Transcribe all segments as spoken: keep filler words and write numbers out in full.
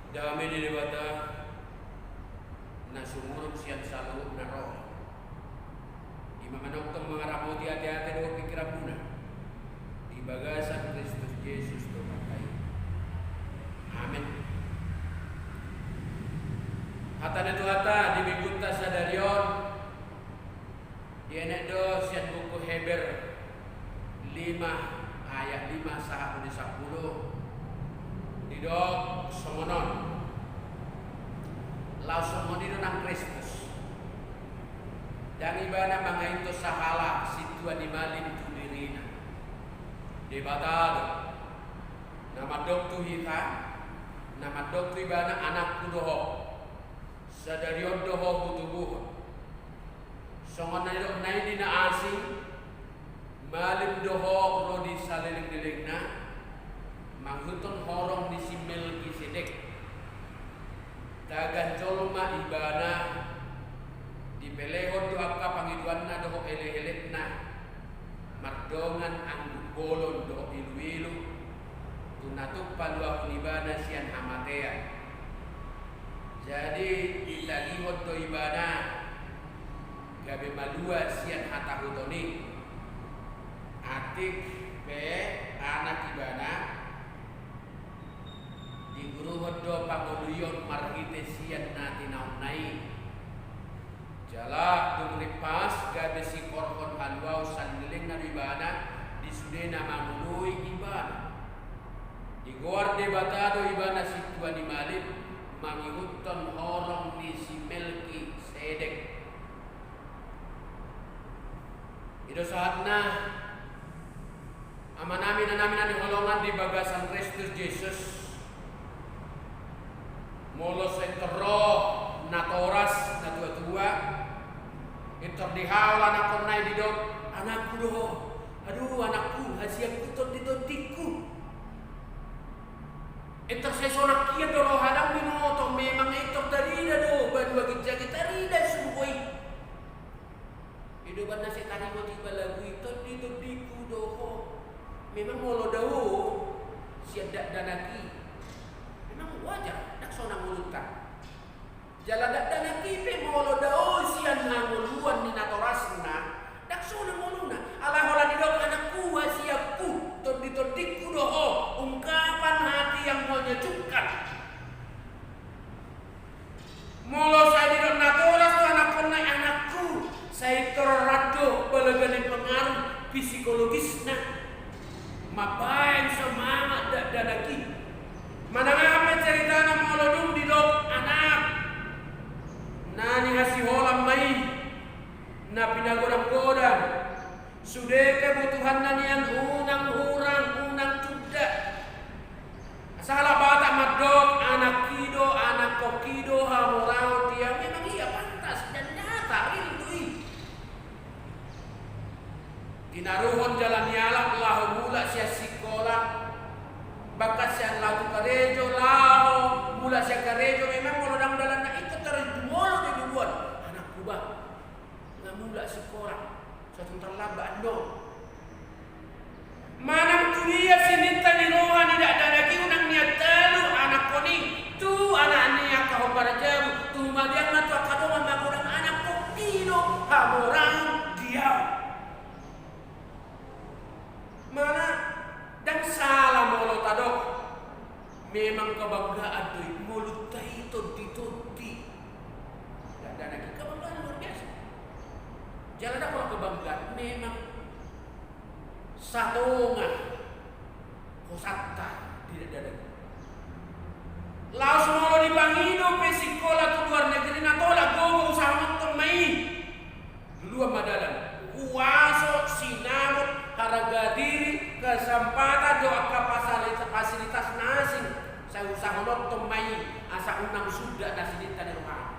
Dame ni Debata na sumurung sian saluhut na roha, i ma manongtong mangaramoti ateate dohot pingkiranmuna di bagasan Kristus Jesus Tuhanta i. Amen. Hata ni Tuhanta di minggunta sadari on dienet do sian buku Heber lima ayat lima sahat tu di sampulu. Didok songon on: Laos songon i do nang Kristus, ndang ibana mangainto sahalak sintua ni malim tu dirina. Debata do na mandok tu hita, na mandok tu ibana: Anakku do ho, sadari on do ho hutubuhon. Songon na nidokna i di na asing, malim do ho ro di salelenglelengna, mangihuthon horong ni si Melkisedek. Tagan jolma ibana, dipelehon do angka pangidoanna dohot elekelekna mardongan anggur bolon dohot iluilu, tu na tung paluahon ibana sian hamatean. Jadi ditagihon do ibana gabe malua sian hatahuton i. Atik pe anak ibana diguruhon do pangoluion marhite sian na tinaonna i. Jala dung rimpas gabe sikorhon haluaon salelenglelengna do ibana di sude na mangoloi ibana. Digoar Debata do ibana sintua ni malim, mangihuthon horong ni si Melkisedek. I do sahatna, amanami, inanami na hinaholongan di bagasan Kristus Jesus. Molo sai pintor ro natoras, natuatua, pintor dihaol anakkonna i, didok: Anakku do ho. Aduh, anakku, hasianku, tonditondingku. Pintor sai sonang hian do roha, ndang binoto, memang pintor tarida do banua ginjang i, tarida surgo i. I do umbahen na sai tarida iba lagu i: Tonditondingku do ho. Memang molo dao sian dakdanak i, memang wajar ndang sonang ngolunta. Jala dakdanak i pe molo dao sian hangoluan ni natorasna, ndang sonang ngoluna. Alai holan didok: Anakku, hasianku, tonditondingku do ho, ungkapan hati yang menyejukkan. Molo sai didok natoras tu anakkonna i: Anakku, sai pintor ro do balga ni pengaruh psikologisna, mambahen semangat dakdanak i. Manang aha pe ceritana, molo dung didok anak, na nihasiholan ma i, na pinagodanggodang, sude kebutuhanna nian unang hurang, unang tunda. Asa halak Batak mandok: Anakki do, anakkongki do hamoraon di ahu. Memang iya, pantas dan nyata, real do i. Tinaruhon jala nialap laho mulak sian sikola, bahkan sian laho tu karejo, laho mulak sian karejo, memang molo ndang dalanna i, tarjumolo do di luar. Anakku bah, nga mulak sikola, sai tung tarlambat annon. Manang tudia sininta ni roha ni dakdanak i unang nian talu anakkon i tu anak ni angka hombar jabu, tu humaliangna tu angka dongan magodang: Anakkongki do hamoraon di ahu. Mana ndang sala molo tadok, memang kebanggaan do i ngolunta i tonditondi. Dakdanak i kebanggaan luar biasa. Jala ndang pola kebanggaan, memang satonga hosanta di dakdanak i. Laos molo dipangido pe sikola tu luar negeri, na tolap gogo, usahahon tong ma i. Luluan ma dalan, huaso, sinamot, harga diri, kesempatan dohot angka fasilitas, fasilitas na asing, sai usahahon tong ma i, asa unang sunda na sininta ni rohana.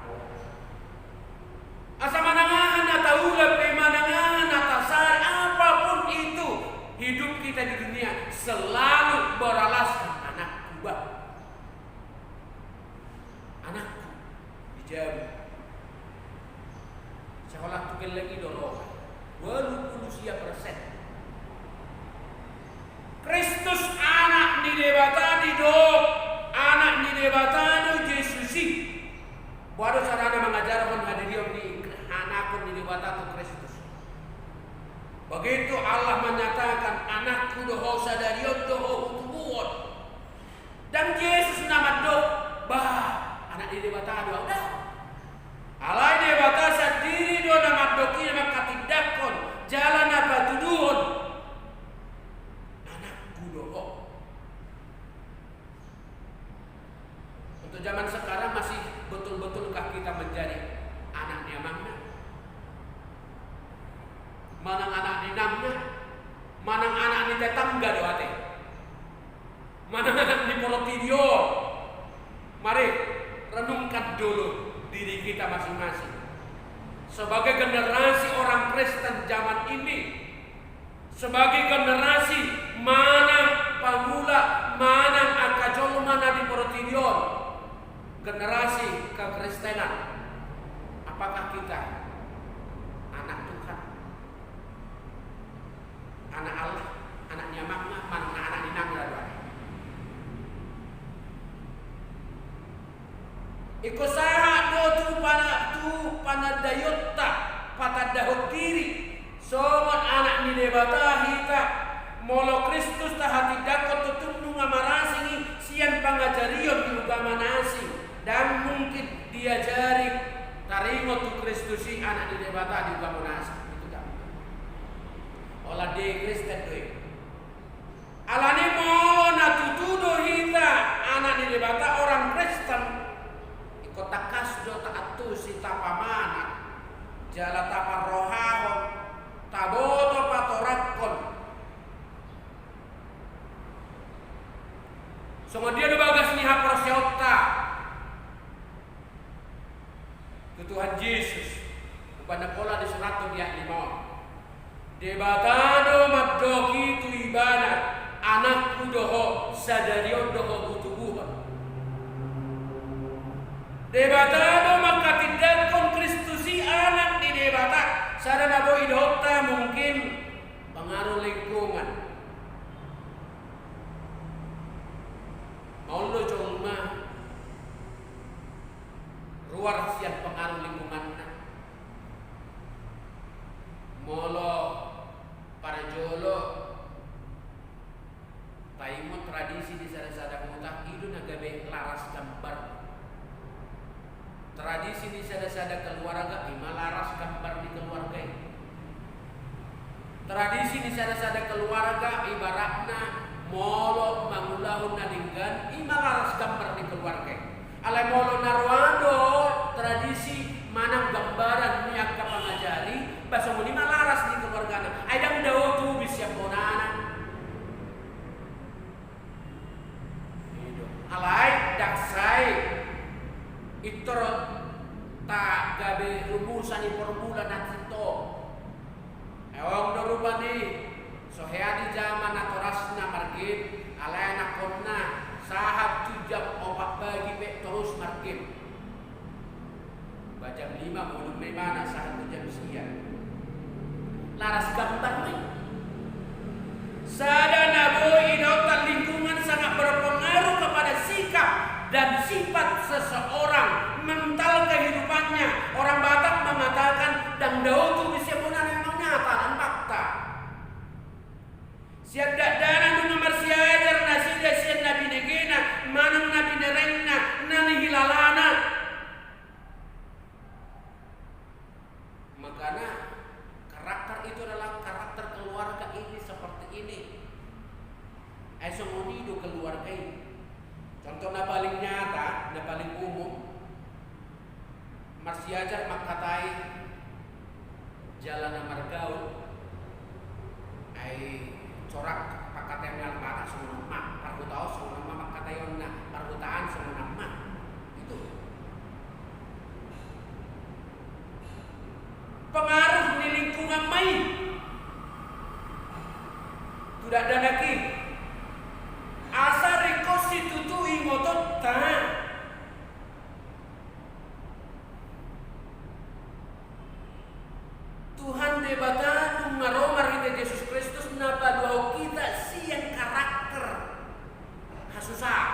Asa manang aha na taula pe, manang aha na tasari, apapun itu hidup kita di dunia, selalu beralasan anakku bah. Anakku di jabu. Sikola tu geleng i do roha. Ualu pulu sia persen. Kristus Anak ni Debata didok, Anak ni Debata Debata do au, daong. Alai Debata sandiri do na mandok i, na manghatindanghon jala na patuduhon, anakku do ho. Untuk zaman sekarang masih betul-betulkah kita menjadi anak ni amangna? Manang anak ni inangna? Manang anak ni tetangga do ate? Manang anak ni portibi on? Mari, renungkan dulu diri kita masing-masing. Sebagai generasi orang Kristen zaman ini, sebagai generasi manang pamula, manang angka jolma na di portibi on, generasi kekristenan, apakah kita anak Tuhan? Anak Allah, anak ni amangna, manang anak ni inangna do ate? Ingkon sahat do tu pana-, tu panandaionta, patandahon diri songon anak ni Debata hita, molo Kristus tahatindanghon tongtong nunga marasing i sian pangajarion di ugama na asing, ndang mungkin diajari taringot tu Kristus i anak ni Debata di ugama na asing. Itu ndang mungkin. Holan dia Kristen do i. Alani molo na tutu do hita anak ni Debata, orang Kristen, ingkon tangkas do taantusi, tapamanat, jala taparrohahon, taboto patorangkon. Songon dia do bagas ni haporseaonta tu Tuhan Jesus? Umbahen na pola disurathon di ayat lima on. Debata do mandok i tu ibana, anakku do ho, sadari on do ho hutubuhon. Debata do manghatindanghon Kristus i anak ni Debata. Sada na boi didokhonta mungkin pengaruh lingkungan. Maol do jolma ruar sian pengaruh lingkunganna. Molo parjolo taingot tradisi di sada-sada huta, i do na gabe laras gambar. Tradisi ni sada-sada keluarga, i ma laras gambar ni keluarga i. Tradisi ni sada-sada keluarga, ibaratna molo mangulahon na denggan, i ma laras gambar ni keluarga i. Alai molo na roa do tradisi manang gambaran ni angka pangajari, ba songon i ma laras ni keluargana. Ai ndang dao tubis sian bonana. I do. Alai ndang sai pintor tagabe rumusan i formula na tito. Eong do rupani, so hea di jaman natorasna margame, alai anakkonna sahat tu jam opat pagi pe torus margame. Ba jam lima modom ma ibana sahat tu jam sia. Laras gambar ma i. Sada na boi didokhonta, lingkungan sangat berpengaruh kepada sikap dan sifat seseorang, mental kehidupannya. Orang Batak mengatakan, ndang dao tubis sian bonana, memang nyata dan fakta. Sian dakdanak nunga marsiajar nasida sian na binegena manang na binerengna, na nihilalana. Makana karakter itu adalah karakter keluarga ini seperti ini. Ai songon i do keluarga i. Contoh na paling nyata, na paling umum, marsiajar mangkatai jala na margaul. Ai corak pangkataion ni halak Batak songon on ma, parhutaon songon on ma, pangkataionna parhutaan songon on ma. Itu pengaruh ni lingkungan ma i tu dakdanak i. Asa ringkot situtu ingotonta. Tuhan Debata nunga ro marhite Jesus Kristus na paluahon hita sian karakter hasusaan,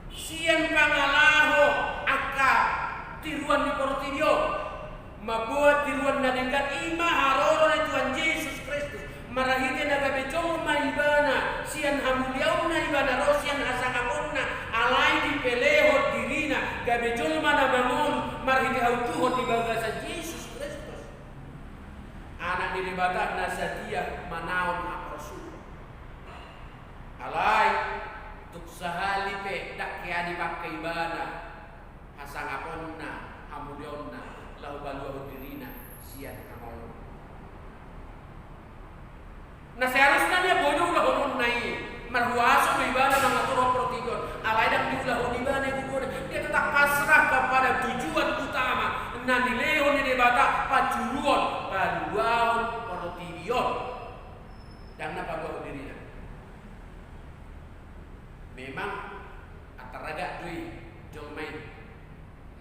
sian pangalaho angka tiruan ni portibi on. Mamboan tiruan na denggan i ma haroro ni Tuhan Jesus Kristus. Marhite na gabe jolma ibana, sian hamuliaonna ibana ro sian hasangaponna, Alai dipelehon dirina gabe jolma na mangolu marhite hautuhon di bagasan Jesus Kristus, Anak ni Debata na satia manaon haporsuhon. Alai tung sahali pe ndang hea dipangke ibana hasangaponna, hamuliaonna, laho paluahon dirina sian hangoluan. Na seharusna nian boi do ulahononna i, marhuaso do ibana mangaturhon portibi on, alai ndang diulahon ibana i, dia tetap pasrah kepada tujuan utama na nilehon ni Debata, panjuruon, paluahon portibi on. Ndang na paluahon dirina. Memang antar ragak do i jolma i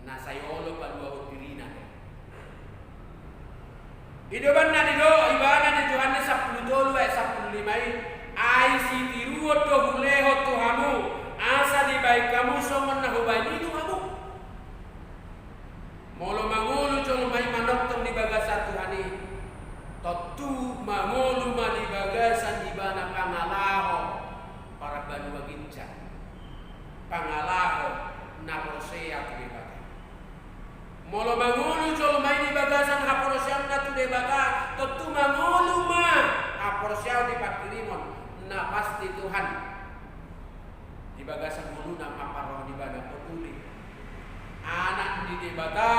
na sai olo paluahon dirina do. I do umbahen na didok ibana di Johannes sampulu tolu ayat sampulu lima i, ai sitiruon do hulehon tu hamu, asa dibahen hamu songon na hubahen i tu hamu. Molo mangolu jolma i manongtong di bagasan Tuhan i, tontu mangolu ma di bagasan ibana pangalaho parbanua ginjang, pangalaho na porsea tu Debata. Molo mangolu jolma i di bagasan haporseaonna tu Debata, tontu mangolu ma haporseaon di pangkirimon na pasti Tuhan. Di bagasan ngoluna mamparrohahon ibana, o doli, anak ni Debata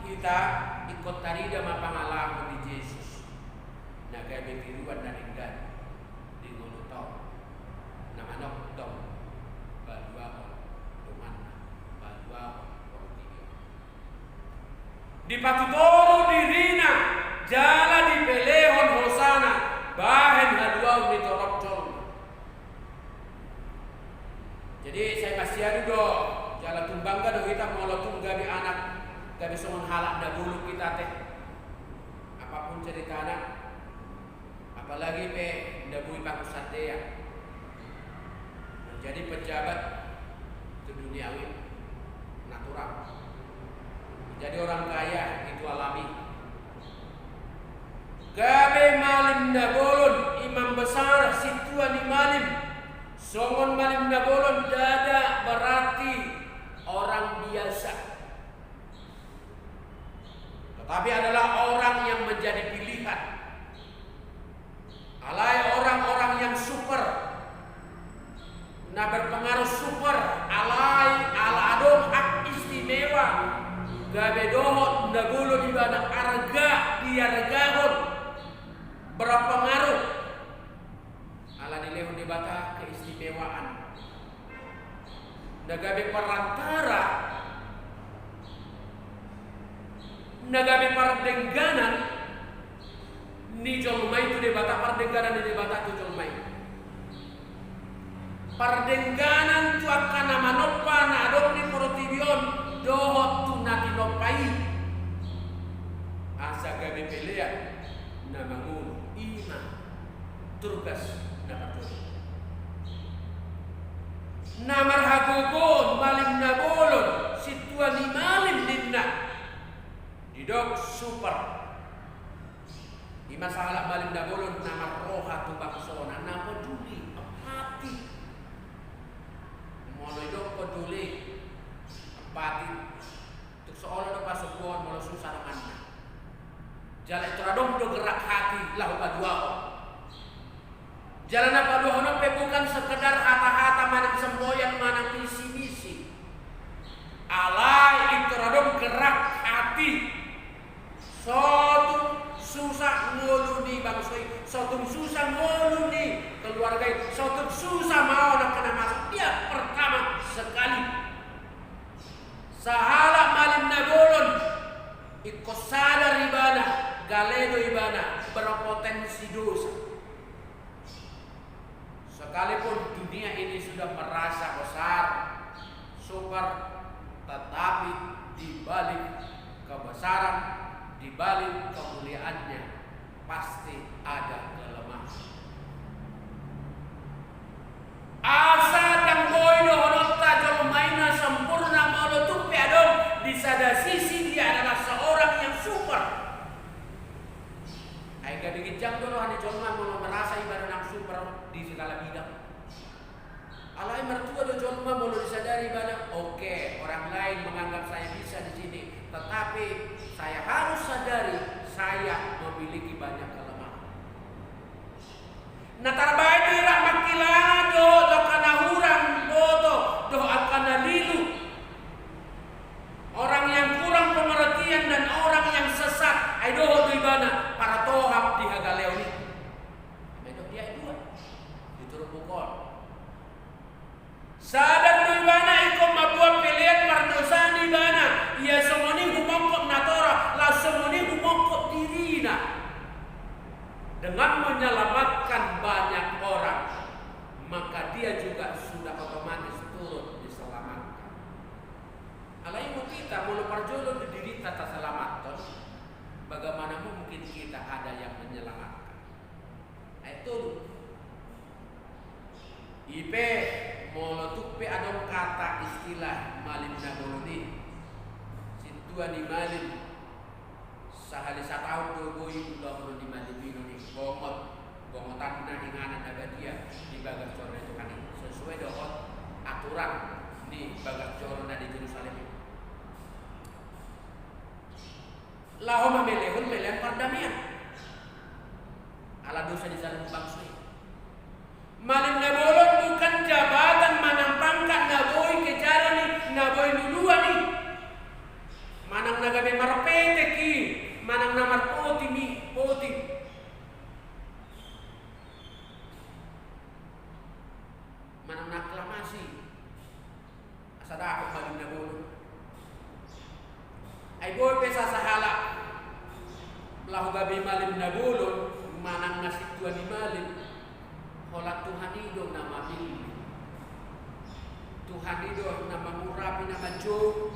hita, ingkon tarida ma pangalaho ni Jesus na gabe tiruan na denggan di ngolunta on, na manongtong paluahon donganna, paluahon portibi on. Dipatutoru dirina jala dipelehon hosana bahen haluaon ni torop jolma. Jadi sai masiadu do jala tung bangga do hita molo tung gabe anak, gabe songon halak na bolon hita, ate. Apapun ceritana, apalagi pe nda boi pangusat dea. Menjadi pejabat tu dunia ini natural. Menjadi orang kaya itu alami. Gabe malim na bolon, imam besar, sintua ni malim, songon malim na bolon, ndada berarti orang biasa. Tetapi adalah orang yang menjadi pilihan. Alai orang-orang yang super, na berpengaruh super, alai ala adong hak istimewa, gabe dohot na bolon ibana, arga diargahon, berpengaruh. Ala dilehon Debata keistimewaan na gabe perantara, na gabe pardengganan ni jolma i tu Debata, pardengganan ni Debata tu jolma i. Pardengganan tu angka na manompa na adong di portibi on dohot tu na tinompa i. Asa gabe pelean na mangolu, i ma tugas na parjolo. Na marhagogoon, malim na bolon, sintua ni malim ninna. Didok super. I ma sahalak malim na bolon na marroha tu bangsona, na peduli, empati. Molo didok peduli, empati, tung so olo do pasombuon molo susah donganna. Jala i tor adong do gerak hati laho paluahon. Jala na paluahon on pe bukan sekedar hata-hata manang semboyan manang visi misi. Alai i tor adong gerak hati. So tung susah ngolu ni bangso i, so tung susah ngolu ni keluarga i, so tung susah maon angka na masa, dia pertama sekali. Sahalak malim na bolon, ingkon sadar ibana, gale do ibana, berpotensi dosa. Sekalipun dunia ini sudah merasa besar, super, tetapi di balik kebesaran, di balik kemuliaannya, pasti ada kelemahan. Asa ndang boi dohononta jolma i na sempurna molo tung pe adong di sada sisi dia adalah seorang yang super. Ai gabe ginjang do roha ni jolma molo merasa ibana nang super di segala bidang. Alai martua do jolma molo di ibana, oke, orang lain menganggap saya bisa di sini, tetapi saya harus sadari saya memiliki banyak kelemahan. Na tarbaen do i rap mangkilala dohot angka na hurang boto dohot angka na lilu, orang yang kurang pengertian dan orang yang sesat. Ai dohot do ibana partohap di hagaleon i. Ai dohot di ayat dua di turpuk on. Sadar do ibana ingkon mambuat pelean pardosa ni ibana, ia songon i humongkop natorop, laos songon i humongkop dirina. Dengan menyelamatkan banyak orang, maka dia juga sudah otomatis turut diselamatkan. Alai ingot hita, molo parjolo do dirinta tasalamathon, bagaimana mungkin kita ada yang menyelamatkan? Ayat tolu. I pe, molo tung pe adong kata istilah malim na bolon i, sintua ni malim sahali sataon do boi ulahonon ni malim i, noni bongot, bongotanna inganan na badia di bagas joro ni Tuhan i, sesuai dohot aturan ni bagas joro na di Jerusalem i. Laho mamelehon pelean pardamaian ala dosa ni sada bangso i. Malim na bolon bukan jabatan manang pangkat na boi kejaran i, na boi luluan i, manang na gabe marpetek i, manang na marpoti i, poti, manang na aklamasi. Asa dapot malim na bolon. Ai boi pe sasahalak laho gabe malim na bolon manang na sintua ni malim, holan Tuhan i do na mamillit. Tuhan i do na mangurapi, na manjou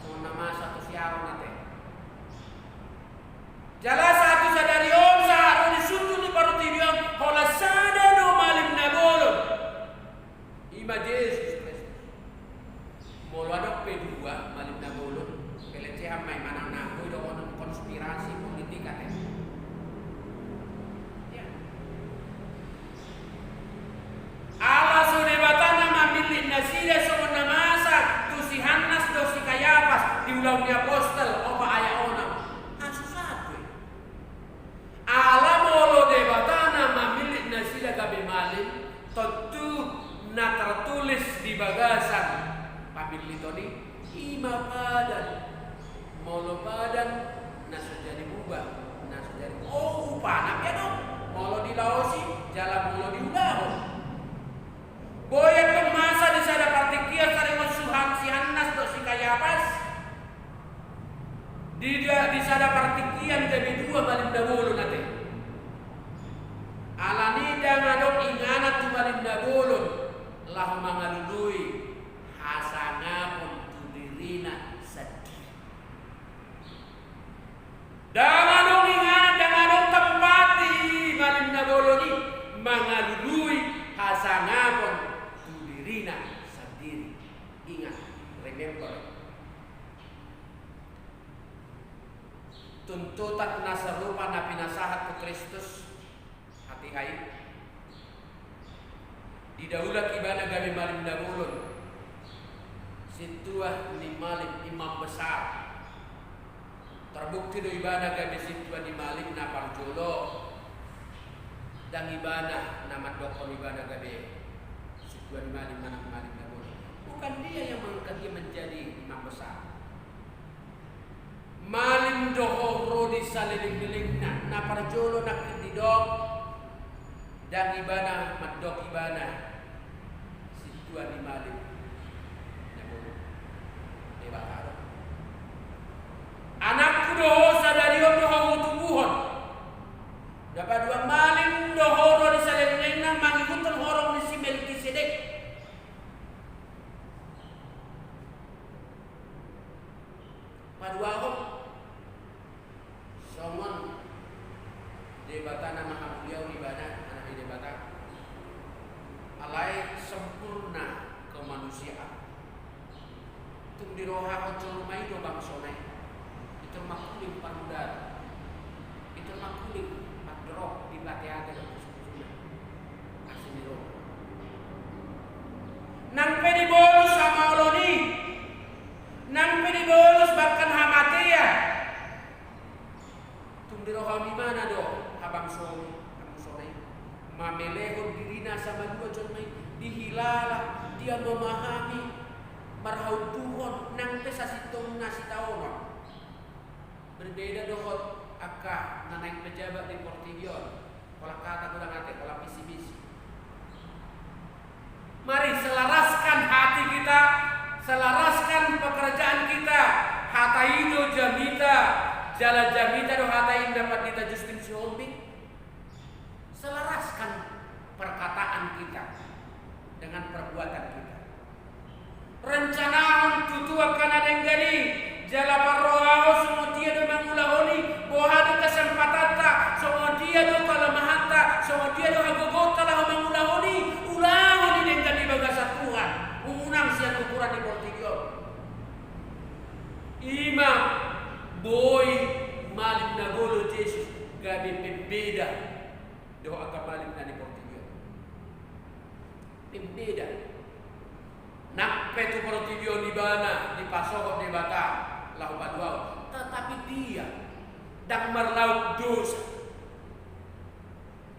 songon na masa tu siaron ate. Jala sahat tu sadari on, sahat ro di sundut ni parutibi on, holan sada do malim na bolon. I ma Jesus Kristus. Molo adong pe dua malim na bolon, pelecehan ma i manang na boi dohonon konspirasi politik ate. Ya. Ala so Debata na mamillit nasida songon na masa tu si Hannas dohot si Kayapas di Ulaon ni Apostel opat ayat onom. Asu satu. Ala molo Debata na mamillit nasida gabe malim, tontu na tertulis di bagasan pamilliton i, i ma padan. Molo padan, na so jadi bubar, na so jadi, o, upana pe adong molo dilaosi jala molo diulahon. Boi antong masa di sada partingkian saringot si Hannas dohot si Kayapas. Di, di sada partingkian gabe dua malim na bolon ate. Alani ndang adong inganan tu malim na bolon laho mangalului hasangapon tu dirina sandiri. Ndang adong inganan, ndang adong tempat di malim na bolon i mangalului hasangapon tu dirina sandiri. Ingat, remember. Tuntutan na sarupa na pinasahat tu Kristus hatiha i. Didaulak ibana gabe malim na bolon, sintua ni malim, imam besar. Terbukti do ibana gabe sintua ni malim na parjolo. Ndang ibana na mandokkon ibana gabe sintua ni malim manang malim na bolon. Bukan dia yang mengangkat dia menjadi imam besar. Malim do ho ro di salelenglelengna, na parjolo nangkin didok, ndang ibana mandok ibana sintua ni malim. Na bolon, Debata do. Anakku do ho, sadari on do ho hutubuhon. Na paduahon, malim do ho ro di salelenglelengna mangihuthon horong ni si Melkisedek. Paduahon, songon Debata na manghamuliaon ibana, anak ni Debata. Alai sempurna kemanusiaan. Tung dirohahon jolma i do bangsona i. Pintor mangkuling parmudaran. Pintor mangkuling pardorop, dipateate do pusuk-pusukna. Asi ni roha. Nang pe dibolus Mamelehon dirina asa malua jolma i, dihilala, dia memahami, marhaunduhon, nang pe sasintongna sitaonon. Berbeda dohot angka na naeng pejabat di portibi on. Pola hata godang ate, pola visi misi. Mari selaraskan hati kita, selaraskan pekerjaan kita. Hata i do jamita, jala jamita do hata i na pandita Justin Sihombing. Selaraskan perkataan kita dengan perbuatan kita. Rencanahon tutu angka na denggan i, jala parrohahon songon dia do mangulahon i, boha do kesempatanta, songon dia do kelemahanta, songon dia do hagogoonta laho mangulahon i, ulahon i denggan di bagasan Tuhan, unang sian ukuran di portibi on. I ma boi malim na golo Jesus gabe pembeda dohot angka malim na di portibi on. Pembeda. Nang pe tu portibi on ibana dipasohot Debata laho paluahon, tetapi dia ndang marlaok dosa.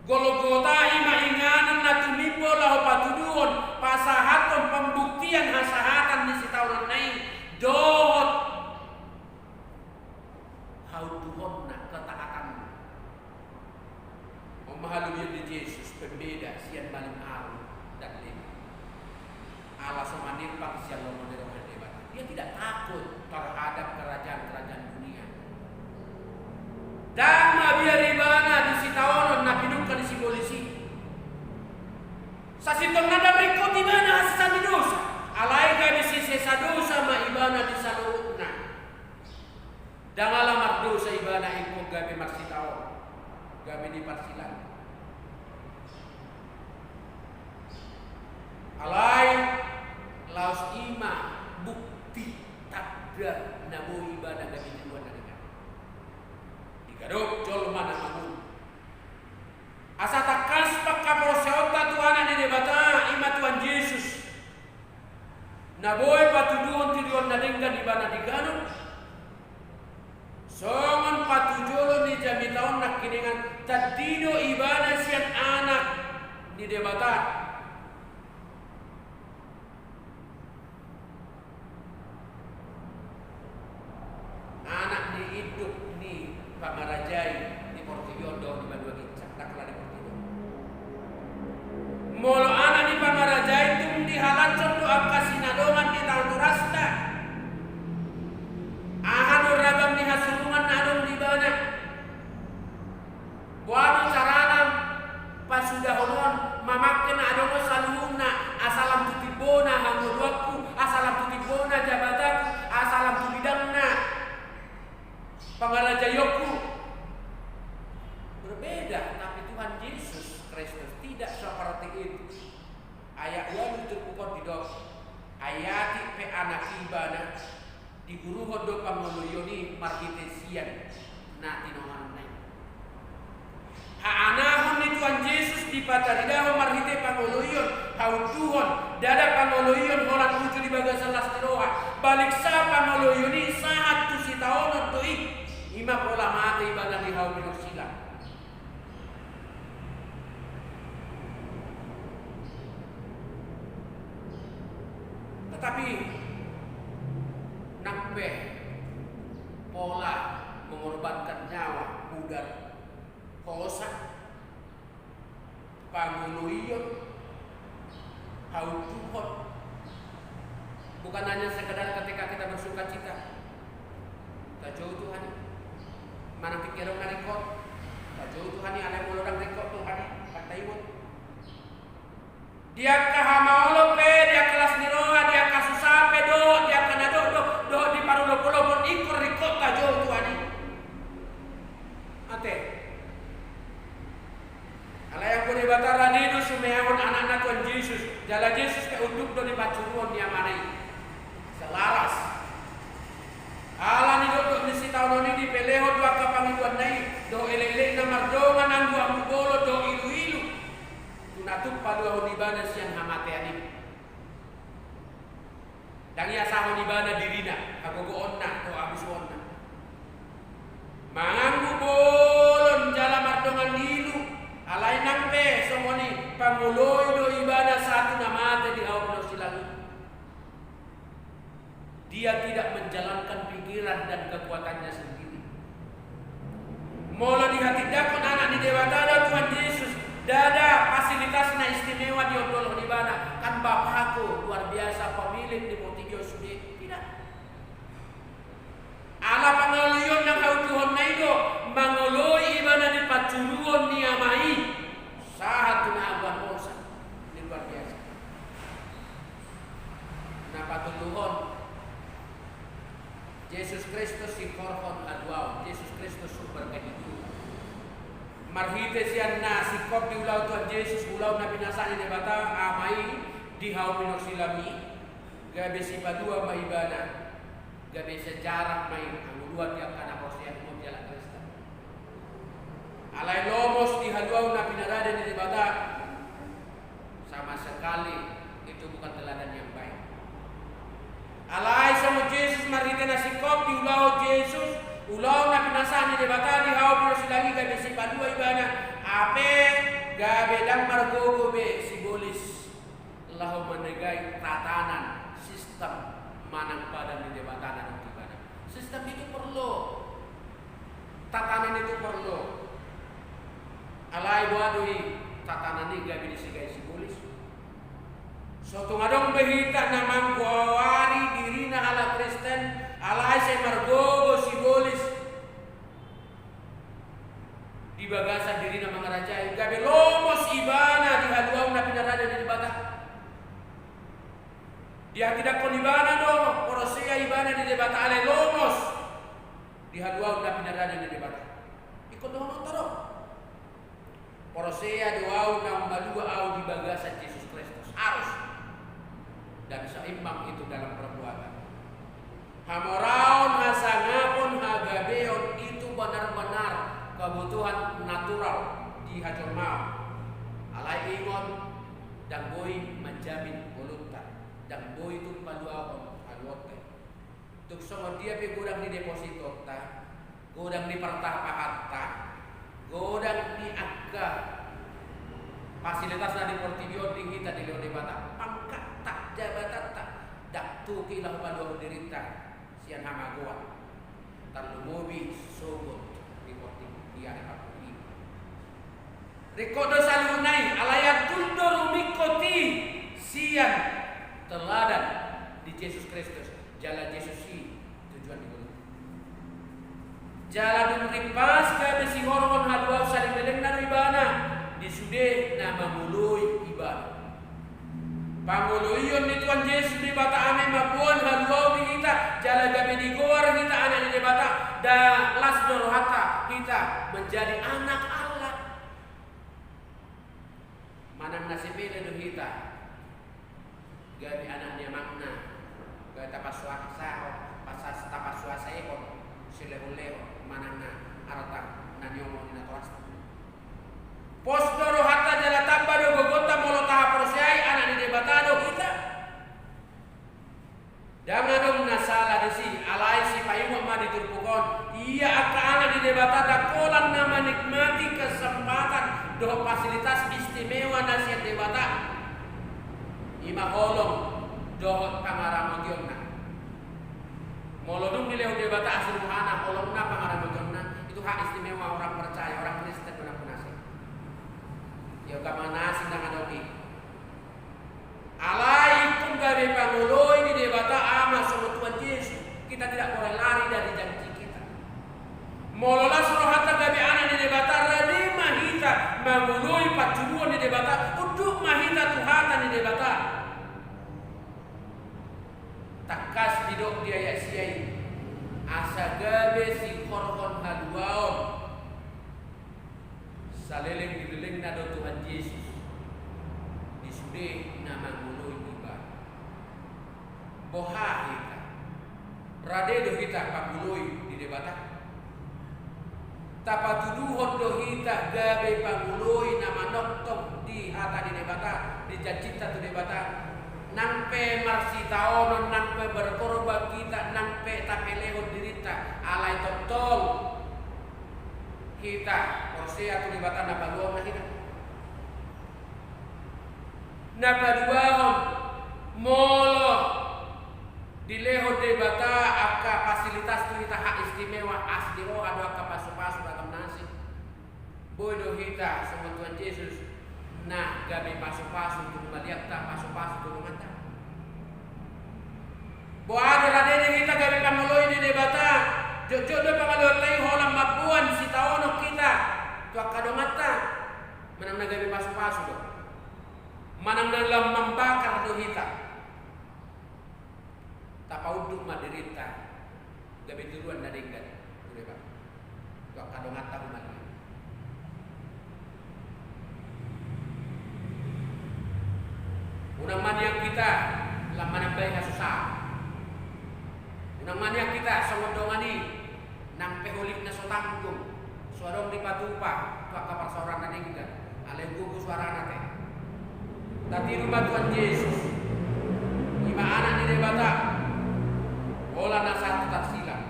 Golgota i ma inganan na tumimbo laho patuduhon, pasahathon pambuktian hasahatan ni sitaononna i dohot haunduhonna, ketaatanna. On ma halobian ni Jesus, pembeda sian malim aru dan leleng. Ala so manimpang sian lomo ni roha ni Debata. Dia tidak takut terhadap kerajaan-kerajaan dunia. Ndang mabiar ibana di sitaonon na pinungka ni sibolis i. Sasintongna ndang ringkot ibana hasesaan ni dosa. Alai gabe sisesa dosa ma ibana di saluhutna. Ndang ala mardosa ibana ingkon gabe marsitaonon, gabe diparsilang. Alai laos i ma bukti tanda na boi ibana gabe tiruan na denggan. Digadok jolma na mangolu. Asa tangkas panghaporseaonta tu Anak ni Debata, i ma Tuhan Jesus. Na boi patuduhon tiruan na denggan ibana di ganup. Songon patujolo ni jamita on nangkiningan, tandi do ibana sian Anak ni Debata. Anak ni induk ni pangarajai di portibi on dohot di banua ginjang, ndang holan di portibi on. Molo anak ni pangarajai tung dihalashon do angka sinadongan ni taon horasna. Aha do ragam ni hasurungan na adong di ibana? Boha do carana pasudahon on, mamangke na adong on saluhutna, asa lam tu timbona hangoluanku, asa lam tu timbona jabatanku, asa lam tu bidangna pangarajaionku. Berbeda, tapi Tuhan Yesus Kristus tidak seperti itu. Ayat ualu turpuk on didok, ai atik pe Anak i ibana, diguruhon do pangoloion i marhite sian na tinomarna i. Haanahon ni Tuhan Jesus dipataridahon marhite pangoloion, haunduhon, ndada pangoloion holan uju di bagasan las ni roha, baliksa pangoloion i sahat tu sitaonon do i, i ma pola mate ibana di hau ni horsilang. Tetapi nang pe pola mengorbankan nyawa, pudar, hosa, pangoloion, haunduhon. Bukan hanya sekedar ketika kita bersukacita. Tajou Tuhan i. Manang tingki adong na ringkot. Tajou Tuhan i, alai molo ndang ringkot Tuhan i, pantaibon. Di angka hamaolon pe, di angka las ni roha, di angka susa pe, dohot di angka na dokdok, dohot di parolopolopon, ingkon ringkot tajou Tuhan i. Ate. Alai anggo Debata rade do sumeahon Anakna Tuhan Jesus, jala Jesus pe unduk do di pansuruon ni Amana i. Selaras. Ala ni dokdok ni sitaonon i dipelehon do angka pangidoanna i, dohot elekelekna mardongan angguanggu bolon dohot iluilu, tu na tuk paluahon ibana sian hamatean i. Ndang iasahon ibana dirina, hagogoonna dohot hamusuonna. Manganggu bolon jala mardongan ilu, Pangoloi do ibana sahat tu na mate di hau pinarsilang i. Dia tidak menjalankan pikiran dan kekuatannya sendiri. Molo dihatindangkon Anak ni Debata do Tuhan Jesus, ndada fasilitas na istimewa diondolhon ibana, kan Bapakku luar biasa, pemilik ni portibi on sude. Tidak. Ala pangoloion na hautuhonna i do, mangoloi ibana di pansuruon ni Ama i, sahat tu na aguan hosa ni luar biasa. Na patoluhon, Jesus Kristus sihorhon haluaon, Jesus Kristus sumber kehidupan. Marhite sian na singkop di ulaon Tuhan Jesus, ulaon na pinasahat ni Debata Ama i di hau pinarsilang i, gabe sipalua ma ibana, gabe sejarah ma i, anggo luat di angka na porsea, di angka Kristen. Alai lomos di haluaon na pinarade ni Debata, sama sekali itu bukan teladan yang baik. Alai songon Jesus, marhite na singkop di ulaon Jesus, ulaon na pinasahat ni Debata di hau pinarsilang i, gabe sipalua ibana, hape gabe ndang margogo be sibolis laho manegai tatanan, sistem manang padan ni Debata na dong di ibana. Sistem itu perlu. Tatanan itu perlu. Alai boha do i, tatanan i gabe disegai sibolis? So tung adong be hita na manggoari dirina halak Kristen, alai sai margogo sibolis di bagasan dirina mangarajai, gabe lomos ibana di haluaon na pinarade ni Debata. Dihatindangkon ibana do, porsea ibana di Debata, alai lomos di haluaon na pinarade ni Debata. Ingkon dohononta do, porsea do ahu na umpalua ahu di bagasan Jesus Kristus. Harus. Dan seimbang itu dalam perbuatan. Hamoraon, hasangapon, hagabeon itu benar-benar kebutuhan natural di hajolmaon. Alai ingot, ndang boi manjamin ngolunta, ndang boi tumpaluahon haluaonta. Tung songon dia pe godang ni depositonta, godang ni partapahanta, godang ni angka fasilitas na di portibi on di hita dilehon Debata, pangkatta, jabatanta, ndang tuki laho paluahon dirinta sian hamagoan, tarlumobi sogot di portibi, di ari parpudi. Ringkot do saluhutna i, alai angkup do rumingkot i sian teladan ni Jesus Kristus, jala Jesus i tujuan ni ngolunta. Jala dung rimpas gabe sihorhon haluaon, saleleng-lelengna do ibana di sude na mangoloi ibana. Pangoloion ni Tuhan Jesus Debata Ama i mamboan haluaon di hita, jala gabe digoar hita anak ni Debata, ndang las do rohanta hita menjadi anak Allah. Manang na sepele do hita gabe anak ni amangna, gabe tapasuasahon, pasas-, tapasuasaihon silehon-lehon manang na arta na niomo ni natorasta. Pos do rohanta jala tamba do gogonta molo tahaporseai anak ni Debata do hita. Ndang adong na sala disi, alai sipaingot ma di turpuk on, ia angka anak ni Debata ndang holan na menikmati kesempatan dohot fasilitas istimewa na sian Debata, i ma holong dohot pangaramotionna. Molo dung dilehon Debata asi rohana, holongna, pangaramotionna, itu hak istimewa orang percaya, orang Kristen, orang munasik. Ia angka munasik ndang adong i. Alai ingkon gabe pangoloi ni Debata Ama songon Tuhan Jesus. Kita tidak boleh lari dari janji kita. Molo las rohanta gabe anak ni Debata, rade ma hita mangoloi pansuruon ni Debata, unduk ma hita tu hata ni Debata. Tangkas didok di ayat sia i, asa gabe sihorhon haluaon saleleng ni lelengna do Tuhan Jesus di sude na mangoloi ibana. Boha hita? Rade do hita pangoloi ni Debata? Tapatuduhon do hita gabe pangoloi na manongtong di hata ni Debata, di janjinta tu Debata? Nang pe marsitaonon, nang pe berkorban hita, nang pe tapelehon dirinta, alai tongtong hita porsea tu Debata na paluahon na hita. Na paduahon, molo dilehon Debata angka fasilitas tu hita, hak istimewa, asi ni roha do angka pasupasu ragam na asing. Boi do hita songon Tuhan Jesus na gabe pasupasu tu humaliangta, pasupasu tu donganta. Boha do rade di hita gabe pangoloi ni Debata? Jotjot do pangoloionta i holan mamboan sitaonon hita tu angka donganta. Manang na gabe pasupasu do, manang na lam mambakar do hita, tapaunduk ma dirinta gabe turuan na denggan tu Debata, tu angka donganta humaliang. Unang ma nian hita lam manambai hasusaan. Unang ma nian hita songon dongan i, nang pe holikna so tanggung, so adong dipatupa tu angka parsaoran na denggan, alai gogo suarana te. Tatiru ma Tuhan Jesus, i ma Anak ni Debata, holan na sahat tu tarsilang.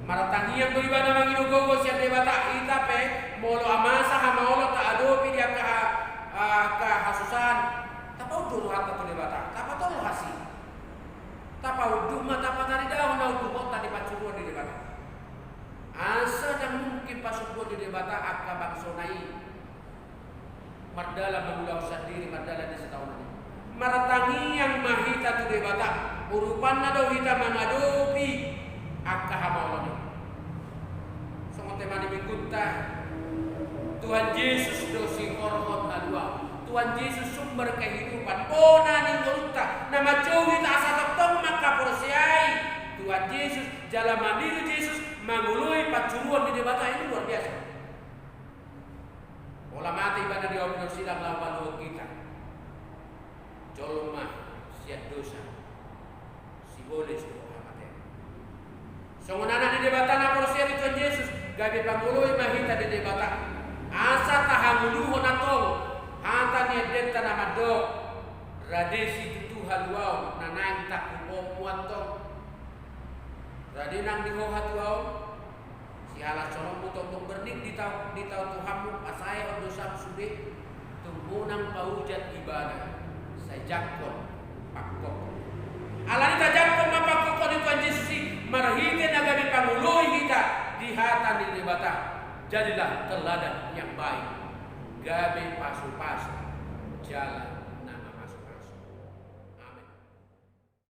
Martangiang do Ibana mangido gogo sian Debata. Hita pe molo masa hamaolon taadopi di angka ha-, angka hasusaan, tapaunduk rohanta tu Debata, tapatolhas i. Tapaunduk ma, tapataridahon na undukonta di pansuruon ni Debata. Asa ndang mungkin pasumbuon ni Debata angka bangsona i mardalan mangulahon sandiri, mardalan di sitaonon i. Martangiang ma hita tu Debata, urupanna do hita mangadopi angka hamaolon i. Songon tema ni minggunta, Tuhan Jesus do sihorhon haluaon. Tuhan Jesus sumber kehidupan, bona ni ngolunta, na manjou hita asa tongtong mangkaporseai Tuhan Jesus, jala maniru Jesus, mangoloi pansuruon ni Debata. Ini luar biasa. Pola mate Ibana di ahu, pinarsilang laho paluahon hita. Jolma sian dosa, sibolis dohot hamatean. Songon anak ni Debata na porsea di Tuhan Jesus, gabe pangoloi ma hita di Debata. Asa tahangoluhon antong hata ni endenta na mandok: Rade situtu haluaon na naeng tangkuponmu antong. Rade nang di ho hatuaon, siala songon mutongtong bernik di tao, di tao Tuhanmu, pasaehon dosam sude, tung unang paujat Ibana, sai jangkon pangkokhon. Alani tajangkon ma pangkokhon ni Tuhan Jesus i, marhite na gabe pangoloi hita di hata ni Debata. Jadilah teladan yang baik, gabe pasupasu jala